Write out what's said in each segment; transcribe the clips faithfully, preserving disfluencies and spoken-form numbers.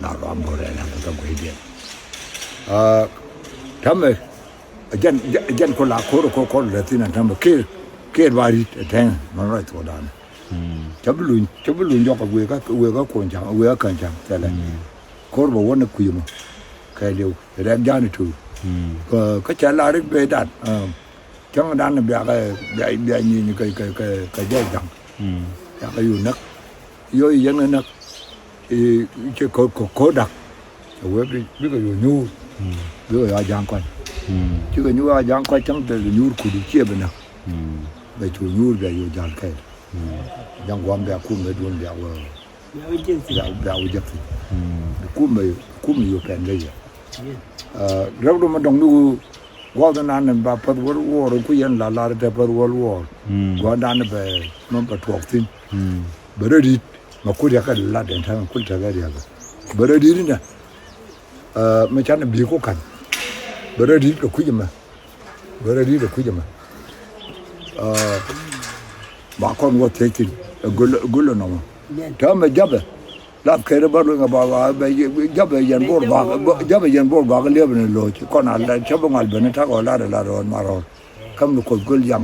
La ruam bor ɛ la ka guey diɛn. Aa, tamɛ jɛn, jɛn ko la kor ko kor lɛ thin an tamɛ ker, ker ba rit ɛ tɛn man rɔ thok dan. Cɛ bi luny, cɛ bi luny jɔk a wek a, wek a kon caŋ, wek a kan caŋ thɛlɛ. Kor ba wä ni kui̱ mɔ kɛ liw rɛk jani tu. Kä, kä cɛ la rik ben dan. Cäŋ dan ni biakɛ, bia, bia nyieny kɛ, kɛ, kɛ, kɛ jɛ jaŋ. Biakɛ yu näk. Yo yɛn kɛ näk. I̱ cɛ ko, ko, ko dak. Cɛ wee bi, bikɛ yu nyuur. Bikɛ yu a jaŋ kɔc. Cikɛ nyuur a jaŋ kɔc cäŋ tɛ nyuur kut i̱ ciɛ bi näk. Bɛ cu nyuur bia yu jal kɛɛl. Jaŋ guam bia kum bɛ duun bia wee. Bia, bia wä jek thi̱n. Bi kum, bi kum yu pɛn kɛ yɛ. Aa, rɛw dom a dɔŋ ni wu guath nan ni ba päth wäl wuɔɔr ku yɛn la lar te päth wäl wuɔɔr. Guath nan ni bɛ mɛ bɛ tuɔɔk thi̱n. Bɛ rɛ ri̱t mɛ kul riɛk kɛ lat den tɛn kul tekɛ riɛk. Bɛ rɛ ri̱t ni dɛ. Aa, mɛ can ni bi̱i̱ ku ka̱n. Bɛ rɛ ri̱t kɛ kui̱c mɛ. Bä rɛ ri̱t ɛ kui̱c ɛmɛ. Aa, ba kɔn wä thiec thi̱n ɛ göl, ɛ göl ɛnɔmɔ. Täämɛ japɛ lath kɛɛr ɛ bä lueŋ ɛ ba, ba, bɛ japɛ yɛn bo̱r bak, japɛ yɛn bo̱r bak ɛ liɛpɛ ni lo̱c kɔn a lɛ cä bi ŋual ben ɛ tak ɛ lat ɛ lat ɛ ɣɔn mar ɣɔn. Käm ni kuoth göl yam.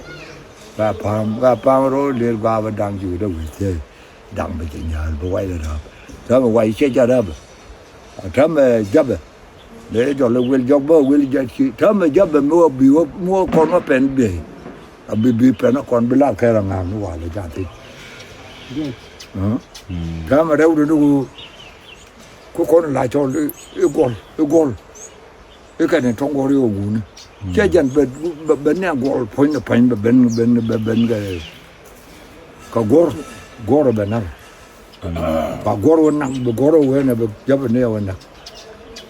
Bɛ pa̱a̱m, bɛ pa̱a̱m ro̱o̱l lier gɔaa bä da̱ŋ ji̱ wi̱cdɛ wi̱i̱ thiec. Da̱ŋ bɛ jɛ nyääl bɛ wac rɛ räp. Täämɛ wac cɛ jɛ räp. Täämɛ japɛ. Dee jɔl i̱ wil jɔk bä wil jɛ ci täämɛ jabɛ mi wä bi wä mi wä kɔn wä pɛn biey. A bi bi pɛn a kɔn bi lar kɛɛr a ŋa̱a̱ŋ ni walɛ ja̱ thi̱n. Täämɛ rɛw duni ku ku kɔn la cɔl i̱ gɔl i̱ gɔl. I̱ kɛn i̱ tɔŋ gɔl i̱ wä guuni. Cɛ jɛn bɛ bɛ bɛ ni a gɔl puɔ̱ny ni puɔ̱ny bɛ ben ben bɛ ben kɛ kɛ guɔr guɔr bɛ nar. Ba guɔr wä nak, bi guɔr wä wee nɛ bi jäpɛ ni wä nak.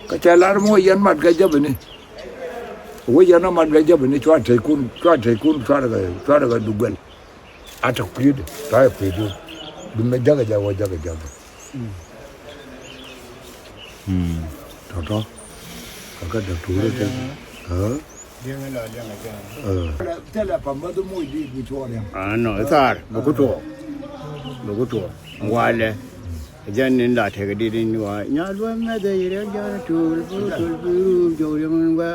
Kä cɛ lar mi wä yɛn mat kɛ jäpɛ ni. Wä yɛn a mat kɛ jäpɛ ni cua tɛckun, cua tɛckun, cua rɛ kɛ, cua rɛ kɛ duguɛl. A tɛ kui̱dɛ, cua yɛ kui̱dɛ. Bi mɛ jäkɛ jɛ wä jäkɛ jäpɛ. Tɔtɔ. Kä kä däk tuurä tɛ. Aa, nɔ, ithar bɛ ku tuɔɔk. Bɛ ku tuɔɔk. Walɛ. Jɛn in la tekɛ dit in wa nya luɔt mɛthɛ yi rɛk jan tul bu tul bu rum jɔw riɛm in wa.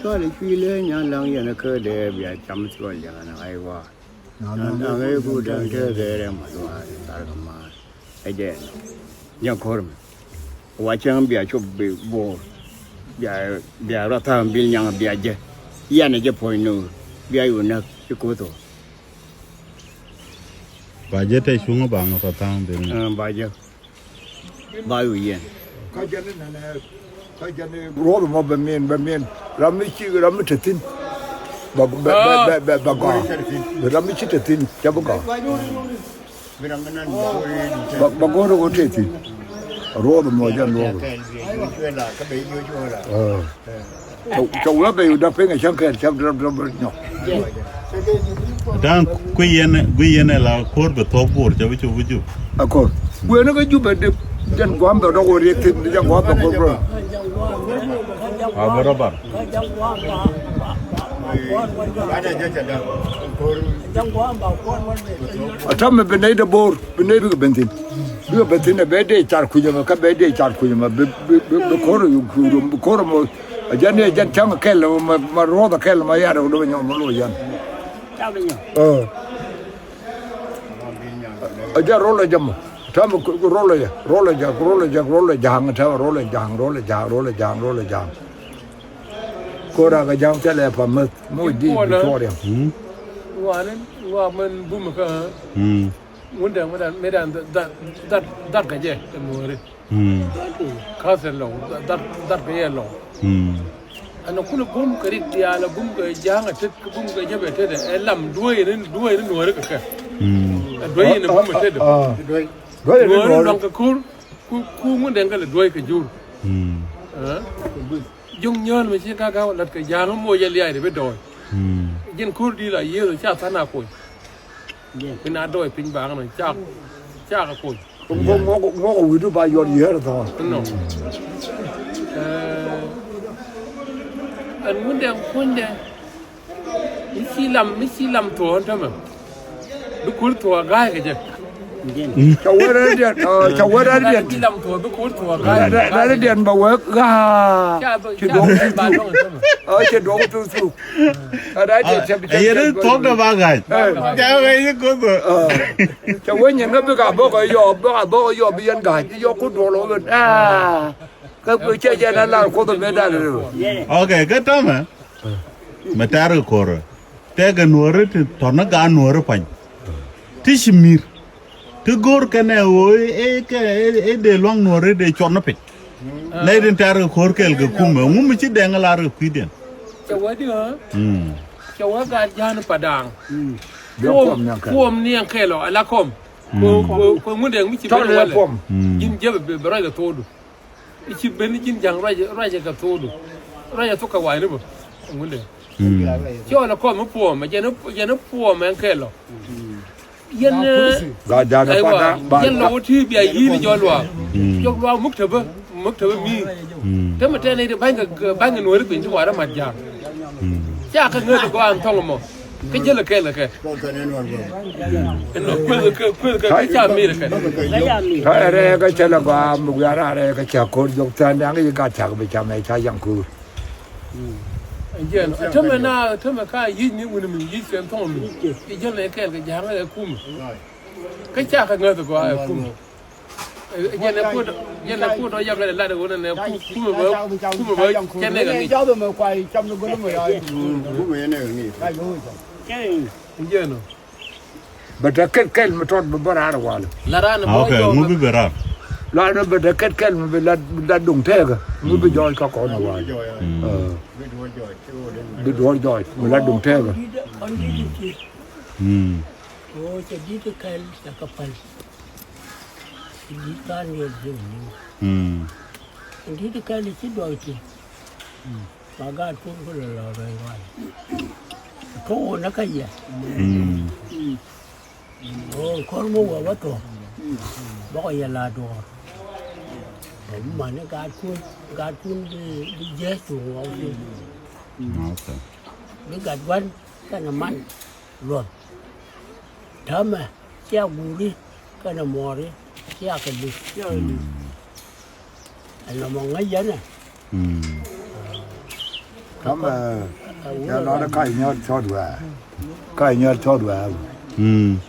Cual i̱ cuilɛ nya laŋ yɛn kä dee bia cam thuɔl ja̱a̱n ai wa. Nya laŋ i̱ ku da̱ŋ te dhɛrɛ ma luaar thar kɛ maar. Ɛ jɛ ɛnɔ. Jɛ ko̱r mi. Wa cäŋ bia cop bi bo̱o̱r. Bia, bia rɔ tha̱a̱ŋ bil nyaŋ bia jɛ. Yan ɛ jɛ puɔ̱ny no̱o̱r. Bia yu näk ci ko̱th ɔ. Ba jɛ te cuŋä ba ŋä rɔ tha̱a̱ŋ bil nyaŋ. Ba jɛ. Ba yu yɛn. Ruɔth mɔ bɛ min, bɛ min. Ram mi ci, ram mi te thi̱n. Bɛ, bɛ, bɛ, bɛ, bɛ gɔaa. Ram mi ci te thi̱n, cɛ bi gɔaa. Bɛ, bɛ go̱o̱r ɣöö te thi̱n. Ruɔth mɔ jɛn ruɔth. Aa. Cɛ, cɛ wä bɛ yu dap piny a cäŋ kɛɛl cäŋ dap dap nyɔk. Dan kui̱ yɛn, kui̱ yɛn ɛ la ko̱r bɛ thɔɔk bo̱o̱r cɛ bi cop bi jup. A ko̱r. Kuëë ni kä jup ɛ dip jɛn gua̱a̱m bɛ dɔk wä riɛk thi̱n jɛn gua̱a̱m bɛ ko̱r bä. A bä rɔ bar. A ta̱mɛ bi nɛy dee bo̱o̱r, bi nɛy bikɛ ben thi̱n. Bikɛ ben thi̱n ɛ bɛ dee car kui̱c ɛmɛ, kä bɛ dee car kui̱c ɛmɛ, bi, bi, bi, bi ko̱r ɛ yu kui̱c rum, bi ko̱r ɛmɔ. A jɛn ni a jɛn cäŋ kɛl ɛmɔ, mɛ, mɛ ruɔth ɛ kɛl ɛmɔ, yat ɛ wä dee bɛ nyɔk mɛ lo̱c yɛn. Ɛ. A jɛn rol ɛ jɛ mɔ. Ta̱mɛ rol ɛ jɛ, rol ɛ jɛ, rol ɛ jɛ, rol ɛ ja̱a̱ŋ, ta̱mɛ rol ɛ ja̱a̱ŋ, rol ɛ ja̱a̱ŋ, rol ɛ ja̱a̱ŋ, rol ɛ ja̱a̱ŋ. Ko̱r a kɛ ja̱a̱ŋ thilɛ pa mäth, mi wä ji̱ bi tuɔɔr yɛn. Ŋuani, ŋua mɛn bumɛ kä. Ŋun dɛŋ mi dan, mi dan dhat, dhat, dhat kɛ jɛ, ɛ muɔri. Ka̱thɛ lɔw, dhat, dhat kɛ jɛ lɔw. Ɛn a kulɛ bum kɛ rik diaal, a bum kɛ ja̱a̱ŋ a tet, kɛ bum kɛ jäp a tet, ɛ lam duɔ̱ɔ̱c ni, duɔ̱ɔ̱c ni nuɔ̱ɔ̱ri kɛ kɛ. Ɛ duɔ̱ɔ̱c ni bum a tet. Duɔ̱ɔ̱c ni nuɔ̱ɔ̱ri luaŋ kɛ ko̱r, ku, ku ŋun dɛŋ kɛ lɛ duɔ̱ɔ̱c kɛ jur. Ɛ? Juŋ nyöl mi ci kaka lat kɛ ja̱a̱ŋ moc a liac ti bi dɔɔc. Ji̱n ko̱r di la Yecu ca than a kuɔny. Bi na dɔɔc piny baŋ nɔ cak, cak a kuɔny. Ŋuɔk, ŋuɔk, ŋuɔk wi̱du ba yɔt yɛɛr thɔɔn. Nɔ. Ɛ, ɛn wundɛ kuɔnydɛ. Mi ci lam, mi ci lam thuɔɔn tämɛ. Bi ko̱r thuɔɔk ga̱a̱c kɛ jɛ. Ca wee rɛl diɛn, ca wee rɛl diɛn. Rɛl diɛn bɛ wee ɣaa. Ci duɔk tuth thuk. Ci duɔk tuth thuk. Rɛl diɛn cɛ bi cɛ. Yɛn thuɔk dɛ ba ga̱a̱c. Ca wee yi koth. Ca wee nyin kä bik a bok a yɔɔp, bok a bok a yɔɔp bi yɛn ga̱a̱c. Yɔɔk ku duɔl wä ben. Kä cɛ jɛn a lar kuoth a ben dan rɛ. Ok, kä tämɛ. Mɛ tɛr kɛ ko̱rä. Tɛkɛ nuɔ̱ɔ̱ri ti tɔ̱nä gaat nuɔ̱ɔ̱ri pa̱ny. Ti ci mi̱r. Ti go̱o̱r kɛnɛ ɣöö ëë kɛ ëë dee lua̱ŋ nuɔ̱ɔ̱ri dee cuɔt ni piny. Nɛy tin tɛ̈r kɛ ko̱r kɛɛl kɛ kumɛ ŋu mi ci dɛŋ lar kɛ kui̱diɛn. Cɛ wä di ɣä. Cɛ wä gat ja̱a̱n pa daaŋ. Kuɔm niɛŋ kɛl ɔ ala kɔm. Kuɛ ŋun dɛŋ mi ci ben walɛ. Ji̱n jɛ bɛ rɔy kɛ thokdu. I̱ ci ben ji̱n ja̱ŋ ruacɛ kɛ thokdu. Ruacɛ thok kɛ wa̱i̱ni bä. Ŋundɛ. Ci ɣɔn ɛ kɔm i̱ puɔ̱ɔ̱m ɛ jɛn i̱ puɔ̱ɔ̱m ɛn kɛl ɔ. Yɛn yɛn lɔk ti bia yi̱i̱n jɔk luaak. Jɔk luaak muk te bä muk te bä mi̱i̱n. Te mi tɛn i̱ ba̱ny kɛ nuɔ̱ɔ̱ri piny ti wa̱rä mat ja̱a̱ŋ. Ca kɛ ŋäth gɔaa ɛn thɔŋ ɛmɔ. Kä jälɛ kɛɛl kɛ kɛ. Ɛn kueth kɛ kueth kɛ kä ca mir kɛ. Kä ɛ rɛɛ kä cä lɛ gɔaa mi wiaa raar rɛɛ kä cä ko̱r jɔk tha̱a̱ŋ da̱ŋ i̱ gat cak bi cam ɛ ca yaŋ ko̱r. Ɛn jɛn tämɛ na tämɛ ka yic ni wuni mi yic kɛn thɔŋ mi i̱ jälɛ kɛɛl kɛ ja̱a̱ŋ ɛ kum. Kä ca kɛ ŋäth gɔaa ɛ kum. Jɛn ɛ kuot jɛn ɛ kuot dɔ yakɛ lat ɛ wunɛ nɛ kumɛ bä kumɛ bä cɛ nɛ kɛ ŋic. Jɛn ɔ. Bɛ te kɛl kɛl mi tɔt bɛ bä raar walɛ. La ran bä jɔk ŋu bi bɛ raar. La ran bɛ te kɛl kɛl mi bi la duŋ tɛɛkä ŋu bi jɔɔc kä kɔn walɛ. Bi duɔr jɔɔc mi la duŋ tɛɛkä. Ɣöö cɛ di̱t kɛl cɛ kɛ päl. Cɛ di̱t kɛl yɛ ji̱. Cɛ di̱t kɛl ci duɔc ti. Ma gaat kun ku lɛ lɔ rɛy rual. Kä ɣöö nä kä yɛ. Ɣöö kɔr mi wä wä thuɔ̱k. Bɔkɔ yɛ la duɔɔr. Bɛ mi mani gaat kun gaat kun bi jiɛc tuŋ wä wä. Bi gat gua̱n kɛnɛ man. Luɔth. Täämɛ cia guuri kɛnɛ muɔɔri cia kɛ lik. Ɛn nɔmɔ ŋäc yɛn ɛ. Täämɛ cia lɔr kac nyɔɔt cɔɔt wɛɛ kac nyɔɔt cɔɔt wɛɛ.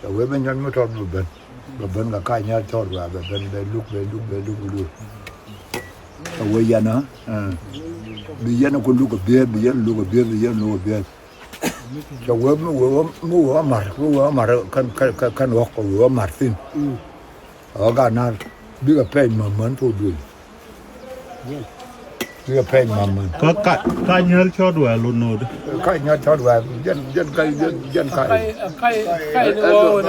Ɛ wee ben nyɔɔt mi tɔt bɛ ben bɛ ben kɛ kac nyɔɔt cɔɔt wɛɛ bɛ ben bɛ luk bɛ luk bɛ luk luk. Ɛ wee yɛn ɛ bi yɛn ku luk ɛ biɛth bi yɛn luk ɛ biɛth bi yɛn luk ɛ biɛth. Cɛ wee mi wee mi wee mar mi wee mar kɛn kɛn kɛn ɣɔk kɛ wee mar thin. Ɣɔk a nar bikɛ pɛny ma̱män thok duël. Bikɛ pɛny ma̱män. Kä ka ka nyäl cɔt wɛl wä no̱o̱dä. Ka nyäl cɔt wɛl jɛn jɛn ka jɛn jɛn ka. Ɛlon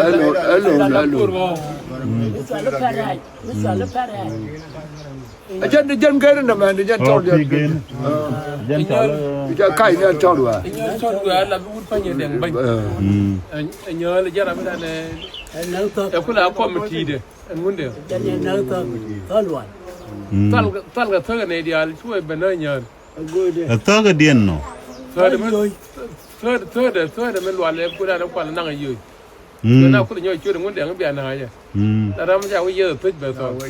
ɛlon ɛlon. Ɛ jɛn jɛn gɛr ni mɛn jɛn tɔl jɛn. Jɛn tɔl. Jɛn kac ni tɔl wa. Nyɔl tɔl wa la bi wut pa nyɛ dɛŋ bany. Nyɔl jɛn ram dan ɛ. Ɛ kula kɔm ti de. Ɛ ŋun de. Jɛn tɔl wa. Tɔl tɔl ka thɔk ni dial cuɛ bɛ na nyɔl. Ɛ thɔk diɛn nɔ. Thɔk mi thɔk thɔk mi lual ɛ kula na kual naŋ yoi. Kɛ na kuth nyɔk ciöt ŋun dɛŋ bia na yɛ. La ram ca wä yieth a thuc bɛ thɔn. Wä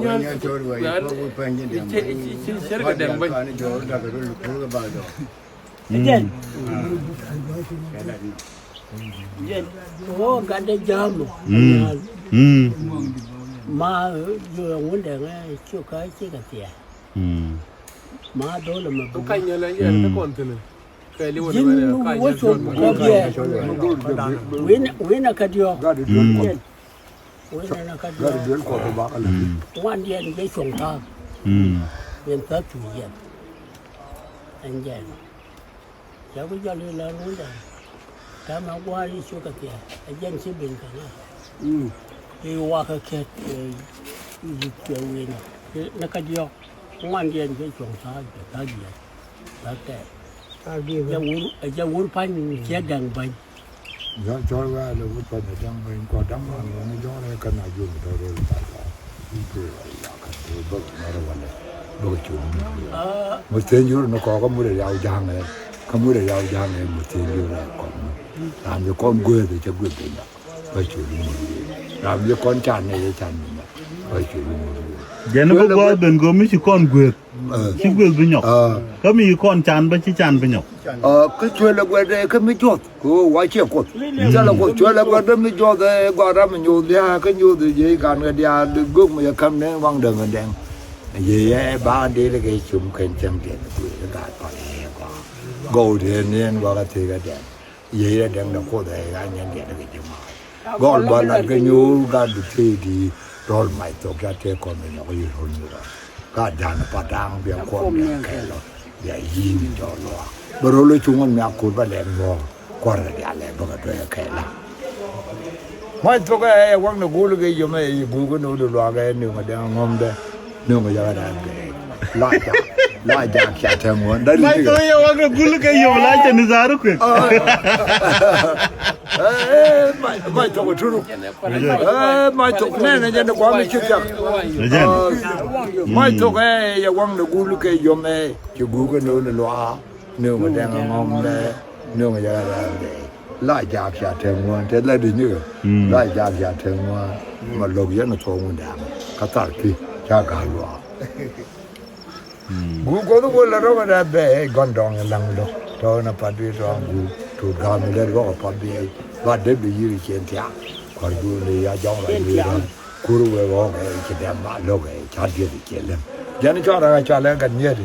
nyɔl. Ci cierkɛ dɛŋ bäny. Jɛn. Jɛn. Wä gatdɛ jäämä. Ma yöö ŋun dɛŋ ɛ ciökä cikɛ thia̱a̱. Ma dhol ɛmɛ bä. Ji̱n mi wä cop kɔ biɛɛr. Wi̱nɛ kä diɔ̱ɔ̱k. Wi̱nɛ kä diɔ̱ɔ̱k. Ŋuan diɛn jɛ cuɔ̱ŋ tha̱a̱ŋ. Yɛn tha̱a̱ŋ cu yɛn. Ɛn jɛn. Cɛ ku jɔl i̱ lɔr wundɛ. Täämɛ gua̱a̱r i̱ cukɛ thia̱a̱ ɛ jɛn ci ben kɛ ŋa̱. I̱ wakä kɛt kɛ i̱ kɛ wi̱n. Ni kä diɔ̱k ŋuan diɛn kɛ cuɔ̱ŋ tha̱a̱c kɛ tha̱a̱c yɛn. Tha̱a̱c tɛɛr. Ɛ jɛ wur ɛ jɛ wur pa̱ny ciɛ dɛŋ bäny. Jɔl cɔl wɛ a lɛ wur pa̱ny ɛ dɛŋ bäny kɔ däŋ wan wä ni jɔl rɛ kɛn a juɔ̱k tɔ̱ rɛl pa̱ny kɔ. I̱ tuɔɔk a yakä tuɔɔk bäk mɛr wälɛ. bä kɛ cu mut. Mut thieny jur ni kɔɔk kä mut ɛ riaw ja̱a̱ŋ ɛ. Kä mut ɛ riaw ja̱a̱ŋ ɛ mut thieny jur ɛ kɔɔk mut. Ram bi kɔn gueth ɛ cɛ gueth ɛ nyɔk. Bä cu mut. Ram bi kɔn can ɛ cɛ can bi nyɔk. Bä cu mut. Jɛn bä gua̱a̱th ben go̱o̱m mi ci kɔn gueth. Ci gueth bi nyɔk. Kä mi kɔn can bä ci can bi nyɔk. Kä cuël ɛ guɛt ɛ kä mi juɔth. Kɛ ɣöö wa ciɛ kuoth. Thilɛ kuoth cuɛl ɛ gɔ̱r dämi juɔth ɛ gɔ̱r ram mi nyoth dia̱a̱ kä nyoth ɛ jiec kan kɛ diaal di gök mi yɛ käm ni waŋ däŋ ɛ dɛŋ. Yɛ yɛ ba dee kɛ cum kɛn cäŋ diɛn kuëë gaat pal yɛ gɔaa. Gɔw diɛn niɛn gɔaa kä thek ɛ dɛŋ. Yɛ yɛ dɛŋ dɛ kuoth ɛ ɣa̱ nyɛn diɛn kɛ ji̱ maa. Gɔl ba lat kɛ nyoth gaat di tëë di rɔl mac thok ca tëë kɔn mi nyɔk yi run mi rɔl. Ka dan pa daŋ bia kuɔn bia kɛl ɔ bia yin jɔ luaak. Bä rol cuŋ mi a kur bä lɛn bɔ kuɔr bia lɛ bä ka dɔɛ kɛl la. Mɔc thok ɛ waŋ ni gul kɛ yom ɛ yi gul kɛ ni wul luaak ɛ ni ŋɔ dɛŋ ŋɔm dɛ ni ŋɔ yaga dan bɛ la ja la ja kya tɛ ŋɔ da ni. Mɔc thok ɛ waŋ ni gul kɛ yom la jɛ ni zaru kɛ. Mɔc thok ɛ turu. Mac thok nɛnɛ jɛn ni kuami ci thiak. Mac thok ɛ yɛ waŋ ni gul kɛ yom ɛ ci guk ɛ ni wun luaak ni wun dɛŋ ŋɔm ɛ ni wun yɛ rɛl ɛ. La jak ca te ŋuan te la di ni la jak ca te ŋuan. Ma lok yɛn thok wun dɛŋ ka thar ki ca ka luaak. Guuk kuɔth wä la rɔm ada bɛ gɔn dɔŋ laŋ lɔ tɔɔn a pat bi tɔɔn guuk tut gam lɛ rɔk a pat bi ba dee bi yiri cien tiak. Kuar guuk ni ya jɔŋ rɔ ni rɔn kur wee rɔk ɛ ci dɛm ba lɔk ɛ ca dieth ci lem. Jɛn cɔn rɔ ca lɛ kan miet.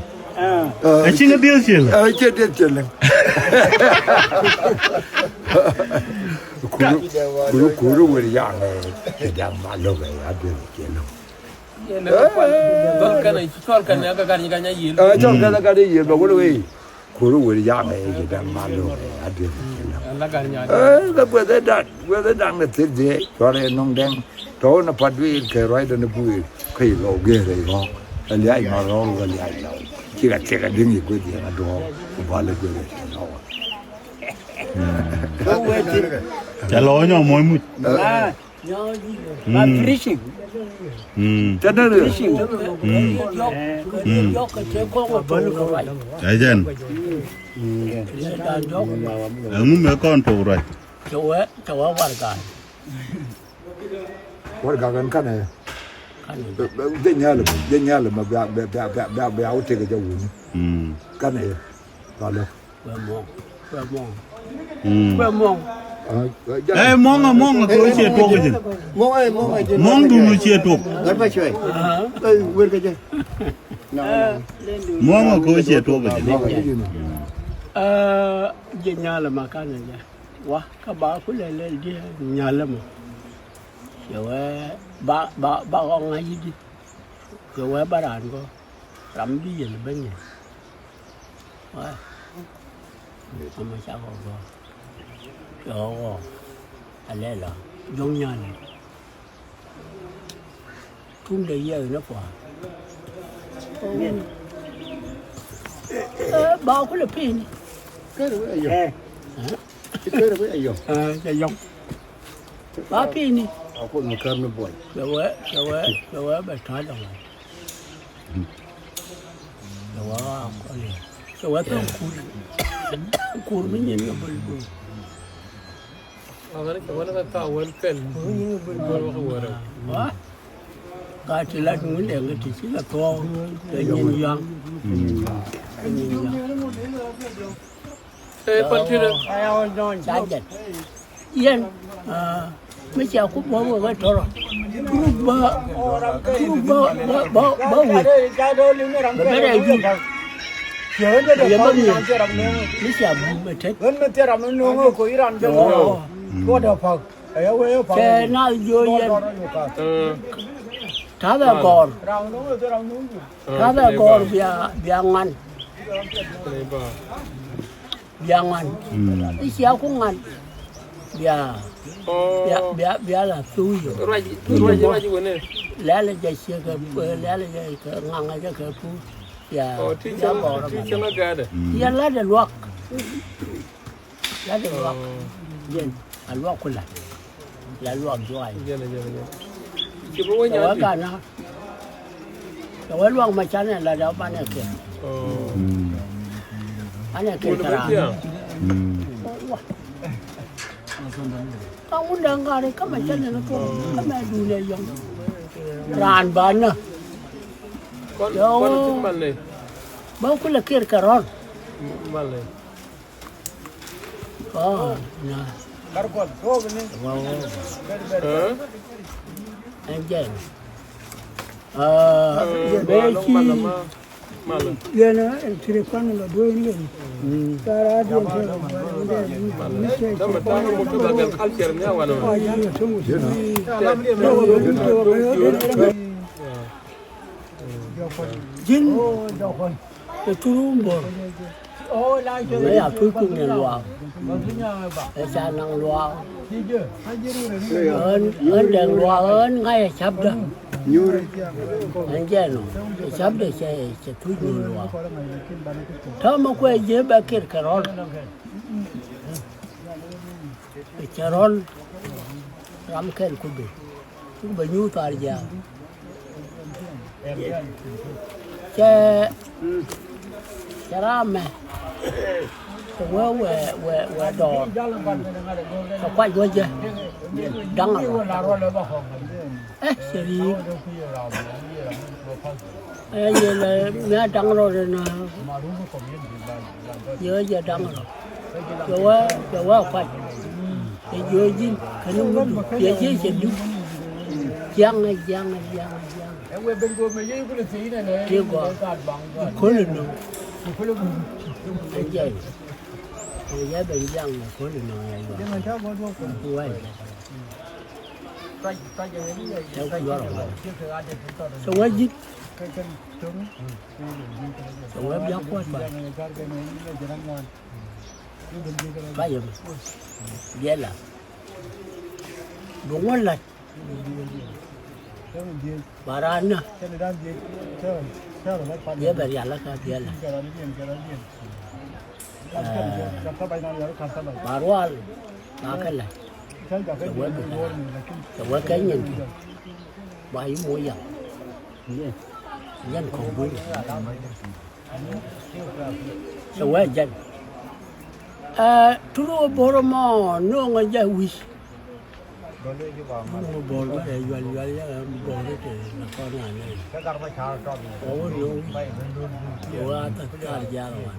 Ɛ ci ŋa dieth ci lem. Ɛ ci dieth ci lem. Kur kur wee ya ŋɛ ci dɛm ba lɔk ɛ ya dieth ci lem. Cɔl kɛn ɛ gat i̱ yiël bɛ wä wei. Kur wër yaŋ ɛ jɛ daŋ mal lo̱k ɛ a dieth ɛ cɛ lɔ̱ŋ. Ɛ kɛ gueth ɛ daŋ gueth ɛ daŋ ɛ thil dhiee cɔl ɛ nɔŋ dɛŋ. Tɔ̱ wä nɛ pat duëël kɛ ruacdɛ ni buëël kä i̱ lɔw gëër ɛ i̱ ɣɔ̱k. Ɛ liac ma rɔɔl wä liac lɔw. Cikɛ thiɛk ɛ diŋ i̱ gueth yɛn a duɔ̱ɔ̱k ku bal ɛ gueth ɛ cɛ lɔw. Cɛ lɔw nyɔ mɔc muc. Ba preaching. Tɛnɛ rɛ. Preaching. Ɛ jɛn. Ɛŋu mɛ kɔn tok ruac. Cɛ wɛ cɛ wɛ warɛga. Warɛga kɛn kanɛ. Jɛ nyalɛ mɛ jɛ nyalɛ mɛ bia bia bia bia bia wä tëkɛ jɛ wuni. Kanɛ. Ba lɛ. Kuɛ muɔ̱ŋ. Kuɛ muɔ̱ŋ. Kuɛ muɔ̱ŋ. Ɛ muɔ̱ŋ ɛ muɔ̱ŋ ɛ kɛ wä ciɛ tuɔk ɛ jɛn. Muɔ̱ŋ ɛ muɔ̱ŋ ɛ jɛn. Muɔ̱ŋ dun wä ciɛ tuɔk. Gat pa cuɛ. Ɛ wer kɛ jɛ. Muɔ̱ŋ ɛ kɛ wä ciɛ tuɔk ɛ jɛn. Ɛ jɛ nyalɛ ma kanɛ jɛ. Wa kä ba kulɛ lɛl jɛ nyalɛ ma. Cɛ wee ba ba ba ɣɔŋ a yi̱t. Cɛ wee ba raan kɔ. Ram bi yel ben yel. Wa. Ama ca kɔ gɔ. Cɛ wee gɔ. A lɛ la. Jɔŋ nyan. Tum de yɛ ni kua. Ba kulɛ pin. Kɛrɛ wee a yɔ. Kɛrɛ wee a yɔ. Ɛ, cɛ yɔ. Ba pini. A kuoth mi kär mi buɔy. Cɛ wee, cɛ wee, cɛ wee bɛ ta̱a̱ dɔŋ. Cɛ wee a kɔn yɛ. Cɛ wee thɔŋ kur. Kur mi nyin kɛ bul bul. Wa. Ka ti lat ŋun dɛ ŋa ti ci la thɔɔ. Kɛ nyin yaŋ. Kɛ nyin yaŋ. Ɛ pan ti dɛ. Ca jɛn. Yɛn mi cia ku buɔ̱m wek ɛ tɔrɔ. Group bä, group bä, bä, bä, bä wek. Bɛ bɛ rɛ jur. Yɛ bä miɛ. Mi cia bum ɛ tet. Ɔ. Kɛ na yo yɛn. Ta̱thɛ gɔr. Ta̱thɛ gɔr bia, bia ŋuan. Bia ŋuan. I̱ cia ku ŋuan. Bia, bia, bia, bia la thuu yɛ. Lɛl jɛ ciɛ kɛ, lɛl jɛ kɛ ŋaŋ jɛ kɛ pu. Bia, bia gɔr. Yɛ lat ɛ luak. Lat ɛ luak. Jɛn a luak ku lat. La luak juay. Jɛn a jɛn a jɛn. Ci bi wä nyathi. Cɛ wä gana. Wä luaŋ ma canɛ la da banɛ kɛ. Anɛ kɛ kara. Ka wun da ŋari ka ma canɛ na tuɔ ka ma dun ɛ yɔŋ. Ran ba na. Yo. Ba kulɛ kir kɛ rɔl. Oh, na. Wow, wow. Ɛn jɛn. Ah, bɛ ci. Yɛn ɛn tiri kwan la duwe ni yɛn. Kara di ɛn tiri kwan la duwe ni yɛn. Ji̱n ɛ Turu Mbor. Ŋäc a tuc kuk ni luaak. Ɛ ca naŋ luaak. Ɣän, ɣän dɛŋ luaak ɣän ŋa̱c ɛ ca̱pdä. Ɛn jɛ nɔ ɛ ca̱pdä cɛ, cɛ tuc ni luaak. Täämɛ kuɛ ji̱ bɛ kir kɛ rɔl. Ɛ cɛ rɔl ram kɛl ku ben. Cuk bɛ nyuuth thar jiaak. Cɛ, cɛ ram mɛ. Cɛ wee wee wee wee dɔɔr. Cɛ kuac wä jɛ. Da̱ŋ a lɔ. Ɛ cɛ ri̱i̱k. Ɛ yɛ lɛ mi a da̱ŋ rɔ rɛ na. Yɛ jɛ da̱ŋ rɔ. Yɛ wä, yɛ wä kuac. Yɛ jiö ji̱n kɛn ŋudu yɛ jiö cɛ duk. Jiaŋ, jiaŋ, jiaŋ, jiaŋ. Ti gɔaa. Kol inɔ. Ɛ jɛ. Ɛ jɛ ben jiaŋ kol inɔ ɛ jɛ. Wai. Ɛ ku yuɔr ɔ. Cɛ wä ji̱n. Cɛ wee biak kuɔt ba. Ba yɛ biɛla. Bi ŋuɔ̱t la̱t. Ba raan nä. Yɛ bɛ rial la ka biɛla. Ba rual ba kɛ la̱t. Cɛ wee bi kɛ la̱t. Cɛ wee kɛ nyin. Ba yi moc yaŋ. Jɛn kɔk duŋ. Cɛ wee jɛn. Ɛ, turu Bor mɔ no̱o̱ŋ jɛ wi̱c. No̱o̱ŋ Bor mɛ ɛ yual yual yɛ Bor te na kɔn na nɛ. Ɛ wä no̱o̱ŋ wi̱c. Ɛ wä a thar thar jial wan.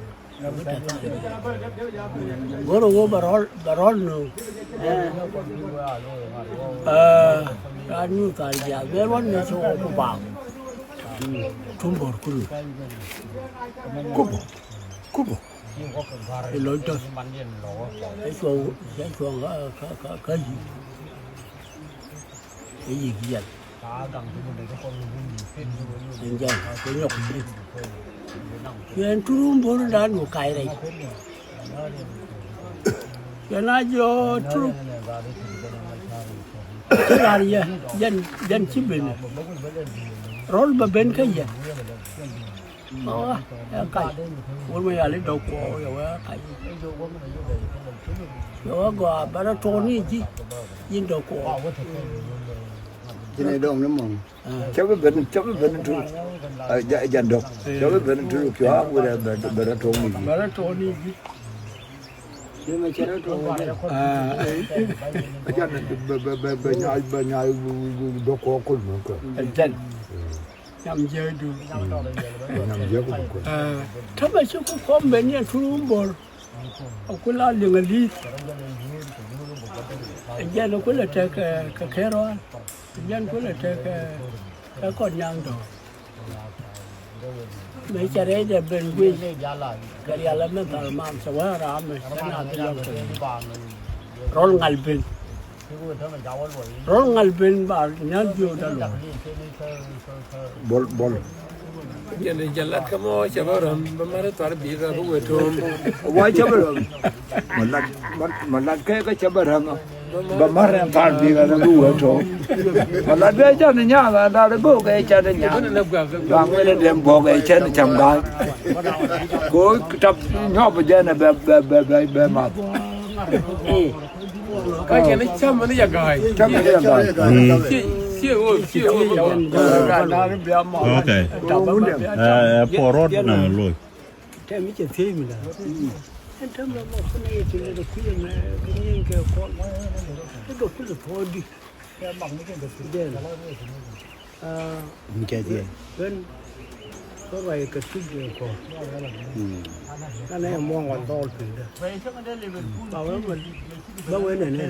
Goro wo bɛ rɔl, bɛ rɔl nu. Ɛ, ran nu thar jiath bɛ rɔl nu so ku bam. Tum Bor kulu. Kubo, kubo. Ilɔ dɔth. Ɛ cuɔ, ɛ cuɔ ka, ka, ka, ka yi. Ɛ yiëk yɛl. Ɛn jɛn kɛ nyɔk. Yɛn turu Bor dan wä kac rɛy. Yɛn a jiɔ turu. Lar yɛ jɛn, jɛn ci ben. Rɔl bɛ ben kä yɛ. Ɔ, ɛ kac. Wur mi yal i̱ dɔ̱k kuɔɔk yɛ wee kac. Yɛ wee gɔaa bɛ rɔ tuɔɔk ni ji̱. Yin dɔ̱k kuɔɔk. Ji̱n i̱ dɔ̱ŋ ni mɔŋ. Cä bi ben, cä bi ben tur. Ɛ, ja, jan dɔ̱k. Cä bi ben tur kiɔ a wurɛ bɛ, bɛ rɔ tuɔɔk ni ji̱. Bɛ rɔ tuɔɔk ni ji̱. Ji̱n mɛ cɛ rɔ tuɔɔk ni ji̱. Ɛ, jan bɛ, bɛ, bɛ, bɛ nyaay, bɛ nyaay dɔ̱k kuɔɔk kul mɛ kɛ. Ɛ jan. Nyam jiääkdu. Nyam jiääkdu kɛ. Ɛ, tämɛ ci ku kɔm ben yɛ turu Bor. A ku la liŋ a li̱i̱t. Ɛ jɛn a ku lɛ tek kɛ, kɛ kɛ rɔal. Ɛ jɛn ku lɛ tek kɛ, kɛ kɔn nyaŋ dɔ̱ɔ̱r. Mëë cɛ rɛydɛ ben guic. Kɛ rial ɛmɛ thal mam cɛ wee ram mɛ cɛ na bi lɔk kɛ. Rɔl ŋal ben. Rɔl ŋal ben ba nyal jiök dal wä. Bol, bol. Jɛn jɛ lat kä mɔ cɛ bä räm bä mari thar bi bɛ bä wee to̱o̱m. Wa cɛ bä räm. Ma lat, ma, ma lat kɛ kä cɛ bä räm. Bä mari thar bi bɛ bä wee to̱o̱m. Ma lat bɛ can ni nyaŋ a dar go̱o̱k ɛ can ni nyaŋ. Ba ŋuɛn ɛ dem bɔk ɛ cɛn cam ga̱a̱c. Ko tap nyɔp jɛn ɛ bɛ, bɛ, bɛ, bɛ, bɛ math. Ka cɛ ni cam ni ya ga̱a̱c. Cam ni ya ga̱a̱c. Ci, Okay. Ɛ, ɛ, puɔr rɔɔd na loc. Tɛm mi cɛ thiec mi la. Ɛn tɛm la mɔ kun ɛ yɛ ti lɛ dɔ kui̱ ɛmɛ kɛ nyin kɛ kɔn. Ɛ dɔ kulɛ puɔ̱ɔ̱di. Dɛn. Aa, mi cɛ thiec. Bɛn. Kä ruac kɛ tuc kɛ kɔn. Kanɛ muɔ̱ɔ̱ŋ wan dhɔl piny dɛ. Ba wee mɛ. Ba wee nɛnɛ.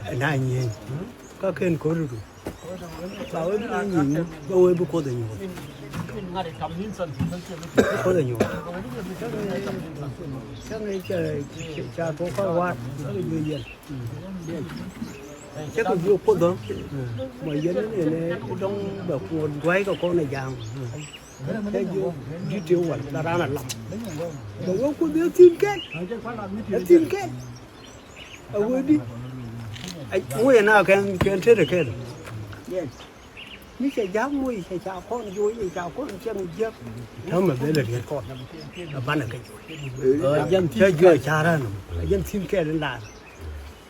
Ɛn a nyieny. Kä ken ko̱r idu. Ba wee bi na nyieny ni, ba wee bi Kuoth ɛ nyuɔth. Kuoth ɛ nyuɔth. Cäŋ ɛ ca, ca tuɔk kä wa̱a̱t, kä juey yɛn. Cä kɛ jiök Kuoth ɔ, mɔ yɛn ni nɛ dɔ̱ŋ bɛ Kuoth dua̱c kɛ kɔn ɛ ja̱a̱ŋ. Cä jiök di̱t ti wal la raan a lam. Bɛ wee Kuoth ɛ thi̱n kɛl, ɛ thi̱n kɛl. A wee di. Ŋuc ɛn a kɛn, kɛn tet ɛ kɛl. Mi cɛ ja̱a̱k moc cɛ ca kɔn joc cɛ ca kɔn cɛn jiäk. Täämɛ bɛ lɛ riet kɔn. A banɛ kɛ joc. Cɛ jiök a ca raan nɔmɔ. A jɛn thi̱n kɛl in laar.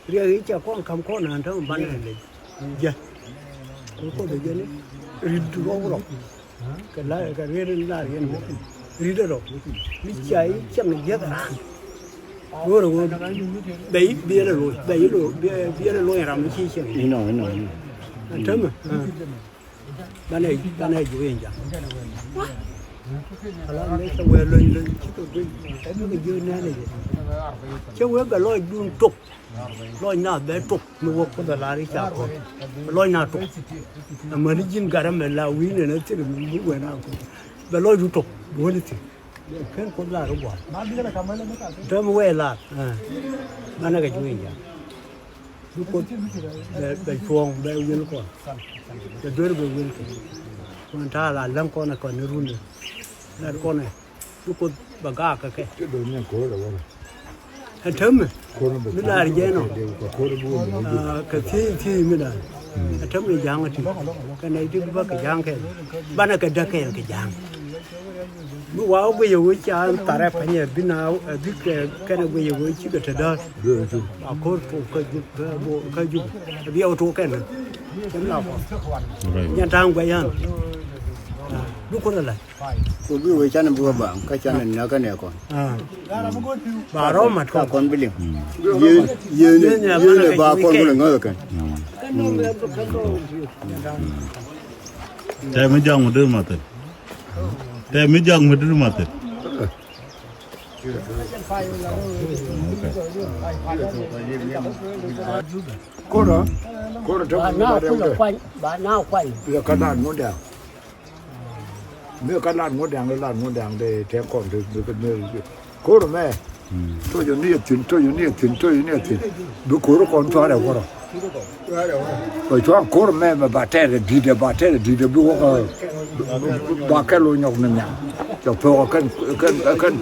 Riɛk i̱ cɛ kɔn ka̱m kɔn naan täämɛ banɛ lɛ jiäk. Kɛ Kuoth ɛ jɛn i̱ rit rɔw rɔw. Kɛ la kɛ riet in lar yɛn rit rɔ. Mi cia i̱ cieŋ jiäk raan. Go̱o̱rɛ ɣöö bɛ i̱ biɛl ɛ loc, bɛ i̱ loc, biɛl ɛ loc ram mi ci cieŋ. Inɔ, inɔ, inɔ. Ɛn täämɛ. Banɛ, banɛ juɔc in ja̱ŋ. Ala mëë cɛ wee lony lony cikɛ guic. Cikɛ jiök nɛn ɛ jɛ. Cɛ wee bɛ lɔcdun tok. Lɔc na bɛ tok mi wä Kuoth a lar i̱ ca kɔn. Lɔc na tok. Amäni ji̱n gat amɛ la wi̱i̱ nɛn a thil mi wee na kɔn. Bɛ lɔcdu tok bi wä ni thil. Ken Kuoth lar i̱ gua̱a̱r. Täämɛ wee lar. Banɛ kɛ juɔc in ja̱ŋ. Bi Kuoth bɛ, bɛ cuɔ̱ɔ̱ŋ bɛ wi̱el kɔn. Bɛ duer bɛ wi̱el kɛ. Kuɔn ta̱a̱ la läŋ kɔn ɛ kɔn ni run ɛ. Lat kɔn ɛ. Bi Kuoth bɛ gaak kɛ kɛ. Ti dɔ̱ŋ ni ko̱o̱r ɛ wä. Ɛn täämɛ. Ko̱o̱r bɛ mi laar jɛ nɔ. Ko̱o̱r bɛ wä mi. Aa, kɛ thiec thiec mi laar. Ɛn täämɛ ja̱a̱ŋ ɛ ti. Kɛ nɛy ti bi bä kɛ ja̱a̱ŋ kɛl. Banɛ kɛ däk kɛɛl kɛ ja̱a̱ŋ. Mi wa wä guiyɛ wee ca tharɛ panyɛ bi na, ɛ, bi kɛ kɛn ɛ guiyɛ wee cikɛ te däär. Ba ko̱o̱r tok kä Jub, kä Bor, kä Jub. Ɛ bi yɛ wä tok kɛn. Cɛ mi la kɔn. Right. Nyɛ ta̱a̱ŋ guiyɛ yan. Aa, bi Kuoth ɛ la̱t. Kɛ bi wee canɛ bi wä baaŋ kä canɛ näk kä nɛ kɔn. Ba rɔ mat kɔn. Kä kɔn bi liŋ. Yen, yen, yen ɛ ba kɔn bi lɛ ŋäth kɛn. Tɛ mi jaŋ mi dee mathil. Tɛ mi jaŋ mi dee mathil. Ko̱rä, ko̱rä tɛ ba na kulɛ kuany, ba na kuany. Yɛ kä na ŋun dɛ. Mi kä lat ŋuɔ̱t diaŋ, lat ŋuɔ̱t diaŋ dee tɛk kɔn te, te, te, te. Ko̱r mɛ. Toc ni thi̱n, toc ni thi̱n, toc ni thi̱n. Bi ko̱r kɔn cuarɛ wärä. Bɛ cuaŋ ko̱r mɛ, mɛ ba tɛɛr di̱t, ba tɛɛr di̱t, bi wä kä, ba kɛl wä nyɔk ni nhiam. Cɛ thuɔk kɛn, kɛn, kɛn.